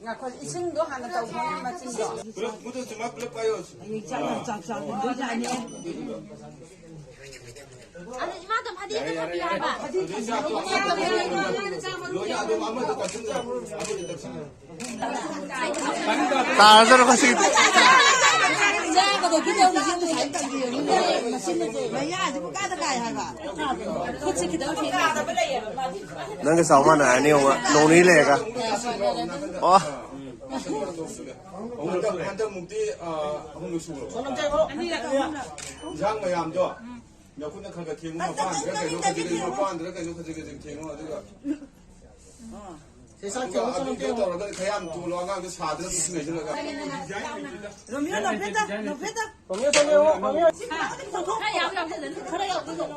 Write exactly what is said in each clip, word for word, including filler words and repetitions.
ꯉꯥꯏꯈꯣ, ꯏꯁꯤꯡꯗꯣ ꯍꯥꯟꯅ ꯇꯧꯈꯤꯒꯦ, ꯃꯆꯤꯟꯗꯣ꯫ ꯄꯨꯂꯞ ꯃꯨꯊꯠꯁꯤ, ꯃꯥ ꯄꯨꯂꯞ ꯄꯥꯏꯌꯣ꯫ ꯍꯌꯦꯡ ꯆꯥꯛ ꯌꯥꯝ ꯆꯥꯛ ꯆꯥꯗꯣꯏꯖꯥꯠꯅꯤ꯫ ꯑꯗꯨ ꯏꯃꯥꯗꯣ ꯐꯗꯤ ꯑꯝꯇ ꯊꯝꯕꯤꯌꯨ ꯍꯥꯏꯕ꯫ ꯂꯣꯏꯅ ꯑꯗꯨꯝ ꯑꯃꯗ ꯇꯛꯁꯤꯟꯈ꯭ꯔꯣ, ꯑꯃꯗ ꯇꯛꯁꯤꯟꯈ꯭ꯔꯣ꯫ ꯇꯥꯔꯗꯔꯣ ꯉꯁꯤ? ꯆꯥꯒꯗꯧꯒꯤ ꯇꯧꯔꯤꯁꯦ ꯉꯁꯥꯏ ꯇꯝꯕꯤꯔꯝꯃꯤꯅꯦ꯫ ꯃꯁꯤꯅꯁꯦ ꯃꯌꯥꯁꯤꯕꯨ ꯀꯥꯗ ꯀꯥꯏ ꯍꯥꯏꯕ꯫ ꯈꯨꯠꯁꯦ ꯈꯤꯇꯪ ꯊꯦꯡꯉꯦ꯫ ꯅꯪꯒ ꯆꯥꯎ ꯃꯥꯟꯅꯔꯅꯤ, ꯌꯦꯡꯉꯣ, ꯅꯣꯡ ꯅꯤꯅꯤ ꯂꯩꯔꯒ꯫ ꯑꯣ꯫ ꯍꯟꯗꯛ, ꯍꯟꯗꯛꯃꯨꯛꯇꯤ, ꯑ, ꯑꯍꯨꯝꯂꯛ ꯁꯨꯔꯕ? ꯏꯟꯖꯥꯡ ꯃꯌꯥꯝꯗꯣ ꯅꯈꯨꯠꯅ ꯈꯔ ꯈꯔ ꯊꯦꯡꯉꯨ, ꯃꯄꯥꯟꯗꯔ ꯀꯩꯅꯣ ꯈꯖꯤꯛ ꯈꯖꯤꯛ, ꯃꯄꯥꯟꯗꯔ ꯀꯩꯅꯣ ꯈꯖꯤꯛ ꯈꯖꯤꯛ ꯊꯦꯡꯉꯨ, ꯑꯗꯨꯒ ꯁꯦ, ꯆꯥꯛ ꯑꯗꯨꯒ ꯊꯦꯡꯉꯨ, ꯆꯥꯛ ꯑꯗꯨꯗ ꯊꯦꯡꯉꯨ꯫ ꯇꯧꯔꯒ ꯈꯔ ꯌꯥꯝ ꯊꯨꯍꯜꯂꯣ, ꯑꯉꯥꯡꯗꯣ ꯁꯥꯗꯅꯕ ꯏꯁꯤꯡ ꯍꯩꯖꯤꯜꯂꯒ꯫ ꯔꯣꯃꯤꯌꯣ, ꯅꯣꯛꯐꯦꯠꯇ, ꯅꯣꯛꯐꯦꯠꯇ꯫ ꯔꯣꯃꯤꯌꯣ, ꯆꯠꯂꯦ, ꯌꯦꯡꯉꯣ, ꯔꯣꯃꯤꯌꯣ꯫ ꯈꯔ ꯌꯥꯝ ꯌꯥꯎꯁꯜꯂꯅꯨ, ꯈꯔ ꯌꯥꯎꯁꯜꯂꯅꯨ꯫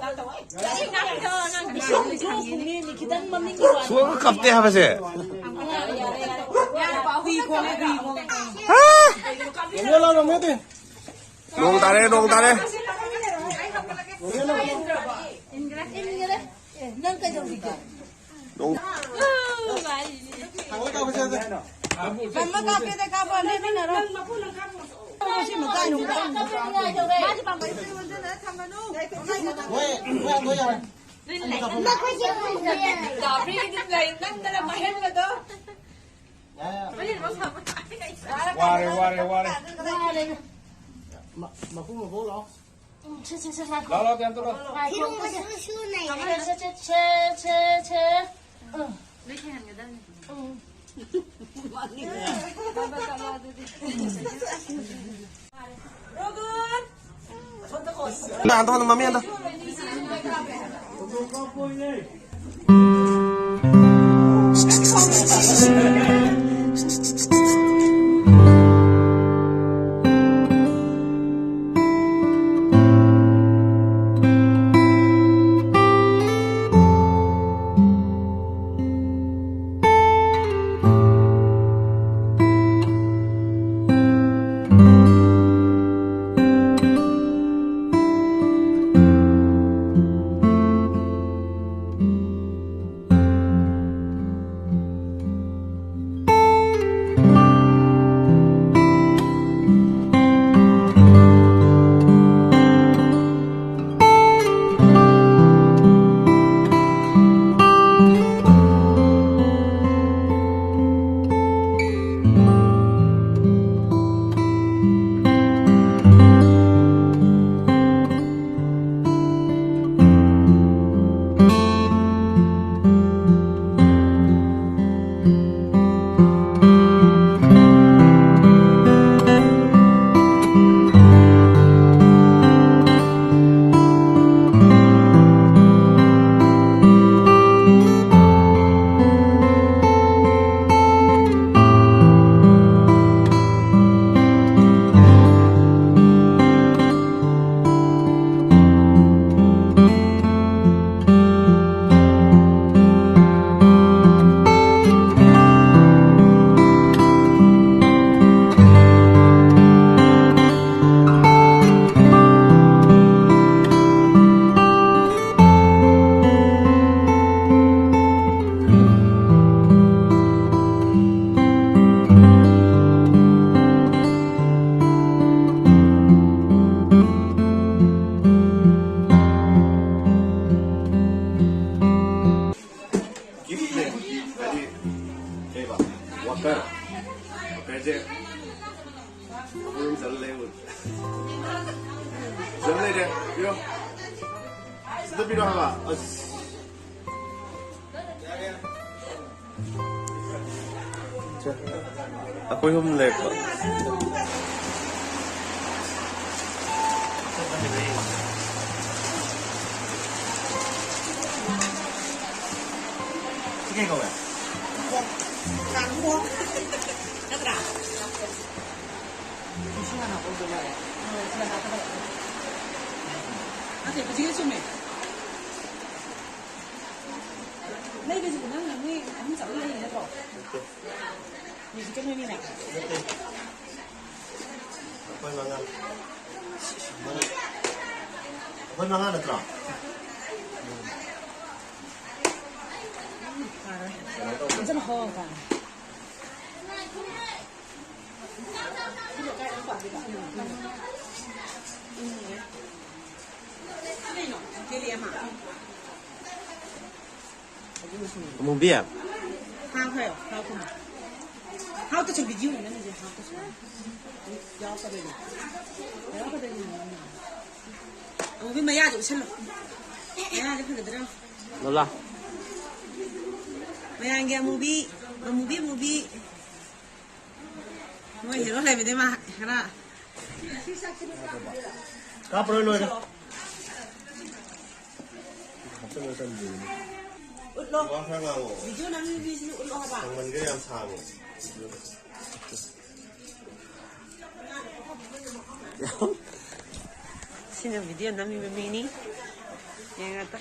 ꯏꯁꯤꯡ ꯊꯛꯄꯗꯣ ꯑꯉꯥꯡ ꯏꯁꯤꯡ ꯊꯛꯄꯅꯦ, ꯈꯤꯇꯪ ꯃꯃꯤꯡꯒꯤ ꯋꯥꯅꯤ꯫ ꯁꯣꯛꯑꯒ ꯀꯞꯇꯦ ꯍꯥꯏꯕꯁꯦ꯫ ꯌꯥꯔꯦ, ꯌꯥꯔꯦ, ꯌꯥꯔꯦ, ꯌꯥꯔꯦ, ꯍꯨꯏ ꯈꯣꯡꯉꯦ, ꯍꯨꯏ ꯈꯣꯡꯉꯦ꯫ ꯔꯣꯃꯤꯌꯣ ꯂꯥꯎ, ꯔꯣꯃꯤꯌꯣ ꯇꯨ꯫ ꯅꯣꯡ ꯇꯥꯔꯦ, ꯅꯣꯡ ꯇꯥꯔꯦ꯫ ꯔꯣꯃꯤꯌꯣ ꯂꯥꯎ꯫ ꯏꯟꯈ꯭ꯔꯦ, ꯏꯟꯈ꯭ꯔꯦ꯫ ꯑꯦ, ꯅꯪ ꯀꯩꯗꯧꯔꯤꯒꯦ? ꯅꯣꯡ ꯊꯥꯡꯒꯣꯏ ꯀꯥꯞꯄꯁꯦ ꯑꯗꯨ꯫ ꯃꯃꯥ ꯀꯥꯞꯀꯦꯗ ꯀꯥꯞꯄꯣ, ꯂꯦꯞꯃꯤꯟꯅꯔꯣ꯫ ꯁꯤ ꯃꯇꯥꯏ ꯅꯨꯡ ꯃꯣꯏ, ꯃꯣꯏ ꯍꯥꯡꯗꯣꯛ ꯌꯥꯔꯦ꯫ ꯋꯥꯔꯦ, ꯋꯥꯔꯦ, ꯋꯥꯔꯦ꯫ ꯃ-, ꯃꯄꯨ ꯃꯄꯨ ꯂꯥꯛꯑꯣ꯫ ꯁꯦ, ꯁꯦ, ꯁꯦ, ꯉꯥꯏꯈꯣ꯫ ꯂꯥꯛꯑꯣ, ꯂꯥꯛꯑꯣ, ꯀꯩꯅꯣ ꯇꯧꯔꯣ꯫ ꯉꯥꯏꯈꯣ, ꯁꯦ, ꯁꯦ, ꯁꯦ, ꯁꯦ, ꯁꯦ꯫ ꯎꯝ꯫ ꯂꯣꯏ ꯊꯦꯡꯍꯟꯒꯗꯕꯅꯤ꯫ ꯎꯝ꯫ ꯆꯠꯂꯣ ꯑꯗꯨꯗꯤ꯫ ꯔꯣꯒꯟ! ꯑꯁꯣꯝꯗ ꯀꯣ꯫ ꯂꯥꯛꯑꯣ, ꯑꯝꯇ ꯃꯃꯤ ꯑꯝꯇ꯫ ꯀꯩꯁꯦ ꯑꯩꯈꯣꯏ ꯑꯍꯨꯝ ꯆꯠꯂ ꯂꯩ꯫ ꯆꯠꯂ ꯂꯩꯔꯦ꯫ ꯄꯤꯔꯣ꯫ ꯁꯤꯗ ꯄꯤꯔꯣ ꯍꯥꯏꯕ꯫ ꯑꯁ꯫ ꯑꯩꯈꯣꯏ ꯑꯍꯨꯝ ꯂꯩꯔꯦꯀꯣ꯫ ꯁꯤ ꯀꯩ ꯀꯧꯋꯦ? ꯀꯥꯡꯄꯣꯛ꯫ ꯅꯠꯇ꯭ꯔꯥ? ꯁꯤ ꯍꯥꯟꯅ ꯍꯥꯞꯄꯧꯗ ꯃꯥꯜꯂꯦ꯫ ꯑꯣ, ꯁꯤ ꯍꯥꯟꯅ ꯍꯥꯞꯄꯧꯗ꯫ ꯅꯠꯇꯦ, ꯍꯧꯖꯤꯛꯀꯤ ꯆꯨꯝꯃꯦ꯫ ꯂꯩꯕꯁꯤꯕꯨ ꯅꯪꯅ ꯅꯣꯏ ꯑꯍꯨꯝ ꯆꯠꯂ ꯂꯩꯔꯤ ꯅꯠꯇ꯭ꯔꯣ? ꯅꯠꯇꯦ꯫ ꯃ꯭ꯌꯨꯖꯤꯛꯀ ꯅꯣꯏꯅꯤꯅ? ꯅꯠꯇꯦ꯫ ꯑꯩꯈꯣꯏ ꯃꯉꯥ꯫ ꯑꯩꯈꯣꯏ ꯃꯉꯥ ꯅꯠꯇ꯭ꯔꯣ? ꯐꯔꯦ꯫ ꯐꯖꯅ ꯍꯣ ꯇꯥꯔꯦ꯫ ꯑꯃꯨꯕꯤ꯫ ꯍꯥꯎ ꯍꯥꯏꯌꯣ, ꯍꯥꯎ ꯀꯨꯝꯃꯣ꯫ ꯍꯥꯎ ꯇꯁꯨ ꯚꯤꯗꯤꯑꯣꯅꯤ ꯅꯝꯃꯤꯁꯦ, ꯍꯥꯎ ꯇꯁꯨ꯫ ꯌꯥꯎꯔꯛꯀꯗꯣꯏꯅꯦ꯫ ꯌꯥꯎꯔꯛꯀꯗꯣꯏꯅꯦ ꯅꯝꯃꯤꯁꯦ꯫ ꯑꯃꯨꯕꯤ ꯃꯌꯥꯁꯦ ꯎꯠꯁꯜꯂꯣ꯫ ꯃꯌꯥꯁꯦ ꯐꯖꯗ꯭ꯔꯥ? ꯂꯣꯂꯥ꯫ ꯃꯌꯥꯝꯒꯤ ꯑꯃꯨꯕꯤ, ꯑꯃꯨꯕꯤ, ꯑꯃꯨꯕꯤ꯫ ꯃꯣꯏ ꯍꯦꯔꯣ ꯂꯩꯕꯗꯤ ꯃꯥ ꯈꯔ ꯀꯥꯞꯄꯔꯣꯏ, ꯂꯣꯏꯔꯦ꯫ ꯍꯥꯞꯆꯜꯂ ꯆꯟꯗꯣꯏꯅꯦ꯫ ꯎꯠꯂꯣ꯫ ꯋꯥ ꯈꯔ ꯉꯥꯡꯉꯣ꯫ ꯚꯤꯗꯤꯑꯣ ꯅꯝꯃꯤ ꯃꯤꯁꯤꯅ ꯎꯠꯂꯣ ꯍꯥꯏꯕ꯫ ꯁꯪꯃꯟꯈ꯭ꯔꯦ ꯌꯥꯝ ꯁꯥꯡꯉꯦ꯫ ꯁꯤꯅ ꯚꯤꯗꯤꯑꯣ ꯅꯝꯃꯤꯕ ꯃꯤꯅꯤ꯫ ꯌꯦꯡꯉ ꯇ꯫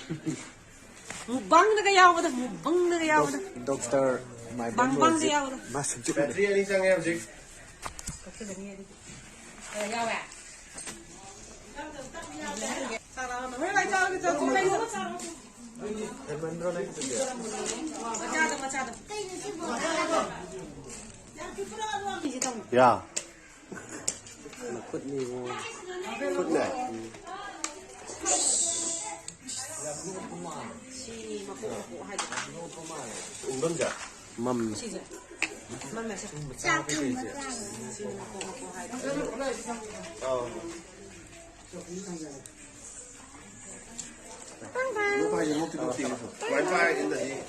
ꯃꯨꯛꯕꯥꯡꯗꯒ ꯌꯥꯎꯕꯗꯣ, ꯃꯨꯛꯕꯥꯡꯗꯒ ꯌꯥꯎꯕꯗꯣ꯫ ꯗꯣꯛ-, ꯗꯣꯛꯇꯔ ꯃꯥꯏꯕꯝ ꯕꯥꯡ ꯕꯥꯡꯗ ꯔꯣꯖꯤꯠ ꯌꯥꯎꯕꯗꯣ꯫ ꯃꯥ ꯁꯨꯡꯆꯨꯞ ꯕꯦꯇ꯭ꯔꯤ ꯑꯅꯤ ꯆꯪꯉꯦ ꯍꯧꯖꯤꯛ꯫ ꯀꯛꯆꯒꯅꯤ ꯑꯗꯨꯗꯤ꯫ ꯑ, ꯌꯥꯎꯋꯦ? ꯍꯣꯏ, ꯚꯥꯏ, ꯆꯥꯔꯒꯦ, ꯆꯥꯔꯒꯦ, ꯆꯥꯔꯒꯦ꯫ ꯍꯦꯟꯃꯟꯗ꯭ꯔꯣ ꯅꯪꯒꯤꯗꯨꯗꯤ? ꯃꯆꯥꯗꯣ, ꯃꯆꯥꯗꯣ꯫ ꯌꯥ꯫ ꯈꯨꯠꯅꯤꯕꯨ꯫ ꯈꯨꯠꯅꯦ꯫ ꯁꯤ ꯃꯀꯣꯛ ꯃꯀꯣꯛ ꯍꯥꯏꯗꯣ꯫ ꯎꯡꯐꯝꯁꯦ꯫ ꯃꯝ꯫ ꯁꯤꯁꯦ꯫ ꯆꯥꯛ ꯊꯣꯡꯕ ꯆꯥꯏ꯫ Wi-Fi in the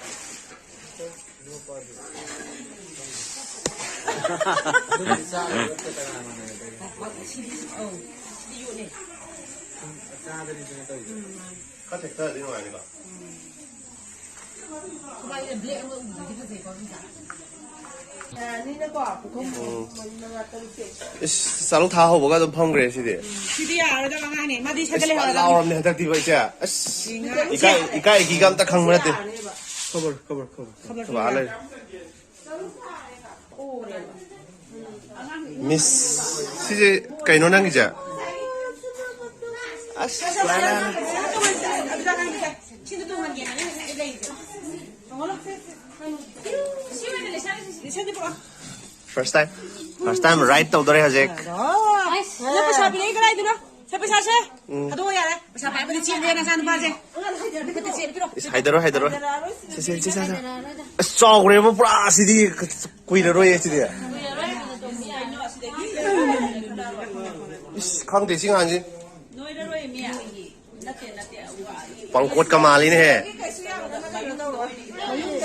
ꯈꯔ ꯊꯦꯛꯊꯔꯗꯤ ꯅꯨꯡꯉꯥꯏꯅꯤꯀꯣ꯫ ꯏꯁ, ꯆꯥꯂꯨꯛ ꯊꯥ ꯍꯧꯕꯒ ꯑꯗꯨꯝ ꯐꯝꯈ꯭ꯔꯦ ꯁꯤꯗꯤ꯫ ꯁꯤꯗꯤ ꯌꯥꯔꯣꯏꯗꯕ ꯑꯉꯥꯡꯅꯦ꯫ ꯃꯥꯗꯤ ꯁꯒꯠ ꯏꯁ, ꯂꯩꯍꯧꯔꯗꯕꯅꯤ꯫ ꯂꯥꯎꯔꯕꯅꯦ ꯍꯟꯗꯛꯇꯤ ꯏꯆꯦ꯫ ꯑꯁ, ꯁꯤ ꯉꯥ-, ꯏꯀꯥꯏ, ꯏꯀꯥꯏ ꯏꯒꯤꯒ ꯑꯝꯇ ꯈꯪꯕ ꯅꯠꯇꯦ꯫ ꯈꯕꯔ, ꯈꯕꯔ, ꯈꯕꯔ꯫ ꯈꯕꯔ ꯊꯨꯒꯥꯏ ꯂꯩꯔꯦ꯫ ꯃꯤꯁ, ꯁꯤꯁꯦ ꯀꯩꯅꯣ ꯅꯪꯒꯤꯁꯦ? ꯑꯁ, ꯂꯥꯏ, ꯂꯥꯏ, ꯂꯥꯏ꯫ First time, first time ride ꯇꯧꯗꯣꯔꯦ ꯍꯧꯖꯤꯛ꯫ ꯅꯪ ꯄꯩꯁꯥ ꯄꯤꯔꯛꯏ ꯀꯗꯥꯏꯗꯅꯣ? ꯁꯦ, ꯄꯩꯁꯥꯁꯦ꯫ ꯎꯝ꯫ ꯊꯥꯗꯣꯛꯑꯣ ꯌꯥꯔꯦ꯫ ꯄꯩꯁꯥ ꯄꯥꯏꯕꯗꯤ ꯆꯦꯟꯗꯦ ꯅꯆꯥ ꯅꯨꯄꯥꯁꯦ꯫ ꯈꯨꯠꯇ ꯆꯦꯟ ꯄꯤꯔꯣ꯫ ꯏꯁ, ꯍꯥꯏꯗꯔꯣꯏ, ꯍꯥꯏꯗꯔꯣꯏ꯫ ꯁꯦ, ꯁꯦ, ꯁꯦ, ꯁꯦ, ꯁꯦ꯫ ꯑꯁ, ꯆꯥꯎꯈ꯭ꯔꯦꯕ ꯄꯨꯔꯥ ꯁꯤꯗꯤ꯫ ꯀꯨꯏꯔꯔꯣꯏꯌꯦ ꯁꯤꯗꯤ꯫ ꯏꯁ, ꯈꯪꯗꯦ ꯁꯤ ꯉꯥꯡꯁꯤ꯫ ꯄꯪꯀꯣꯠꯀ ꯃꯥꯜꯂꯤꯅꯦꯍꯦ꯫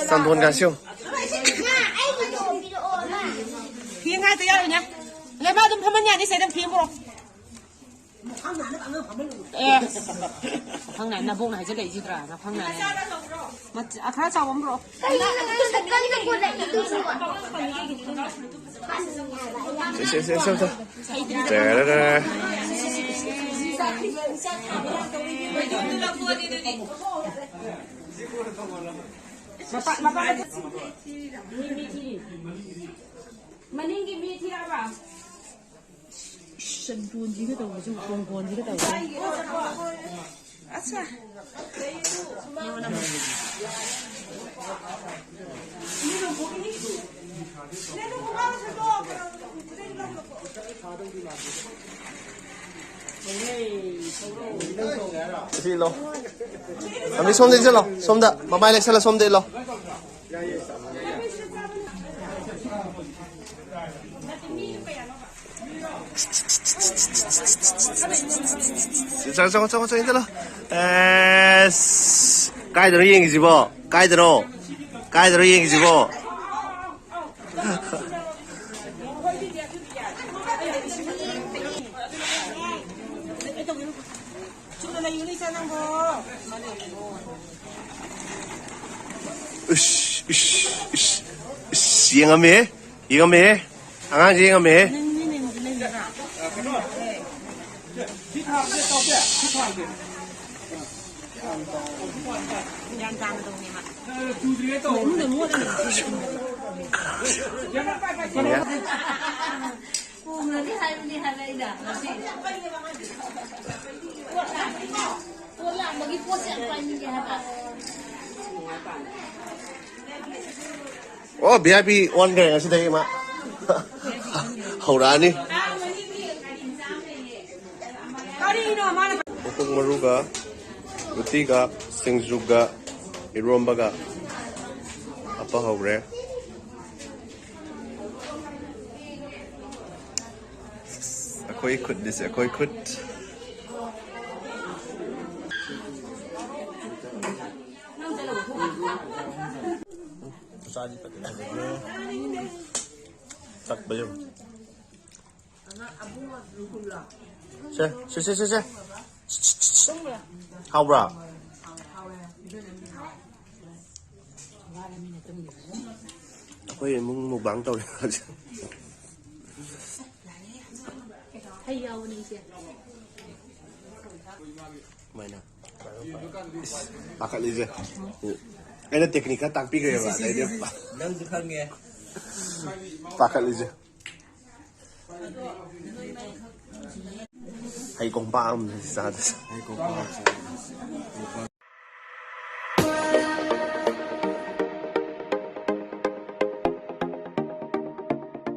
ꯆꯟꯗꯣꯟꯒꯁꯨ꯫ ꯐꯤ ꯉꯥꯛꯇ ꯌꯥꯎꯔꯤꯅꯦ꯫ ꯂꯩꯃ ꯑꯗꯨꯝ ꯐꯝꯍꯟ ꯌꯥꯅꯤ ꯁꯤꯗ ꯐꯤ ꯑꯃ ꯄꯨꯔꯛꯑꯣ꯫ ꯑꯦ, ꯃꯐꯪ ꯅꯥꯏ, ꯅꯕꯣꯛꯅ ꯍꯥꯏꯖꯜꯂꯛꯏꯁꯤꯗ꯭ꯔꯥ? ꯃꯐꯪ ꯅꯥꯏ ꯍꯥꯏ꯫ ꯃꯆꯥ, ꯈꯔ ꯆꯥꯎꯕ ꯑꯃ ꯄꯨꯔꯛꯑꯣ꯫ ꯀꯩꯅꯣ ꯅꯪ ꯀꯟꯅ ꯀꯣꯜꯂꯛꯏꯗꯨꯕꯨ? ꯁꯦ, ꯁꯦ, ꯁꯦ, ꯁꯦ, ꯁꯦ꯫ ꯇꯦꯔꯦꯔꯦ꯫ ꯃꯄꯥ, ꯃꯄꯥ, ꯃꯅꯤꯡꯒꯤ ꯃꯤ ꯊꯤꯔꯛꯑꯕ? ꯆꯟꯗꯣꯟꯁꯤꯒ ꯇꯧꯕꯁꯨ, ꯇꯣꯡꯒꯣꯟꯁꯤꯒ ꯇꯧꯕꯁꯨ꯫ ꯑꯠꯆꯥ꯫ ꯁꯤ ꯏꯜꯂꯣ꯫ ꯑꯃꯤ ꯁꯣꯝꯗ ꯏꯟꯁꯤꯜꯂꯣ꯫ ꯁꯣꯝꯗ ꯃꯃꯥꯏ ꯂꯦꯛꯁꯜꯂ ꯁꯣꯝꯗ ꯏꯜꯂꯣ꯫ ꯆꯪꯉꯣ, ꯆꯪꯉꯣ, ꯆꯪꯉꯣ, ꯆꯪꯉꯣ, ꯆꯠꯂꯣ꯫ ꯑꯦꯁ, ꯀꯥꯏꯗꯅꯣ ꯌꯦꯡꯉꯤꯁꯤꯕꯣ? ꯀꯥꯏꯗꯅꯣ? ꯀꯥꯏꯗꯅꯣ ꯌꯦꯡꯉꯤꯁꯤꯕꯣ? ꯏꯁ, ꯏꯁ, ꯏꯁ, ꯏꯁ, ꯌꯦꯡꯉꯝꯃꯦꯍꯦ, ꯌꯦꯡꯉꯝꯃꯦꯍꯦ, ꯑꯉꯥꯡꯁꯦ ꯌꯦꯡꯉꯝꯃꯦꯍꯦ꯫ ꯀꯣꯡꯅꯗꯤ ꯍꯥꯏꯕꯅꯤ ꯍꯥꯏꯕ ꯑꯩꯅ ꯉꯁꯤ꯫ ꯄꯣꯠ ꯂꯥꯛꯄꯒꯤ ꯄꯣꯠꯁꯦ ꯌꯥꯝ ꯄꯥꯏꯅꯤꯡꯉꯦ ꯍꯥꯏꯕ꯫ ꯑꯣ, ꯚꯤ ꯑꯥꯏ ꯄꯤ ꯑꯣꯟꯈ꯭ꯔꯦ ꯉꯁꯤꯗꯒꯤ ꯃꯥ꯫ ꯍꯧꯔꯛꯑꯅꯤ꯫ ꯃꯀꯣꯛ ꯃꯔꯨꯒ ꯎꯇꯤꯒ ꯁꯤꯡꯖꯨꯒ ꯏꯔꯣꯝꯕꯒ ꯍꯥꯞꯄ ꯍꯧꯈ꯭ꯔꯦ꯫ ꯑꯩꯈꯣꯏ ꯈꯨꯠꯅꯤꯁꯦ, ꯑꯩꯈꯣꯏ ꯈꯨꯠ꯫ ꯆꯥꯗꯤ ꯐꯖꯅ ꯐꯖꯅ ꯆꯠꯄ ꯌꯦꯡꯉꯨ꯫ ꯁꯦ, ꯁꯦ, ꯁꯦ, ꯁꯦ, ꯁꯦ꯫ ꯍꯥꯎꯕ꯭ꯔꯥ? ꯑꯩꯈꯣꯏ ꯏꯃꯨꯡ ꯃꯨꯛꯕꯥꯡ ꯇꯧꯔꯦ ꯍꯧꯖꯤꯛ꯫ ꯍꯩ ꯌꯥꯎꯕꯅꯦ ꯏꯆꯦ꯫ ꯀꯃꯥꯏꯅ? ꯏꯁ, ꯄꯥꯈꯠꯂꯤꯁꯦ꯫ ꯑꯩꯅ ꯇꯦꯛꯅꯤꯛ ꯈꯔ ꯇꯥꯛꯄꯤꯈ꯭ꯔꯦꯕ, ꯑꯗꯩꯗꯤ ꯅꯪꯁꯨ ꯈꯪꯉꯦ꯫ ꯄꯥꯈꯠꯂꯤꯁꯦ꯫ ꯍꯩ ꯀꯣꯝꯄꯥꯛ ꯑꯃ ꯆꯥꯗꯣꯏꯁꯦ꯫ ꯍꯩ ꯀꯣꯝꯄꯥꯛ ꯑꯃ ꯆꯥꯗꯣꯏꯁꯦ꯫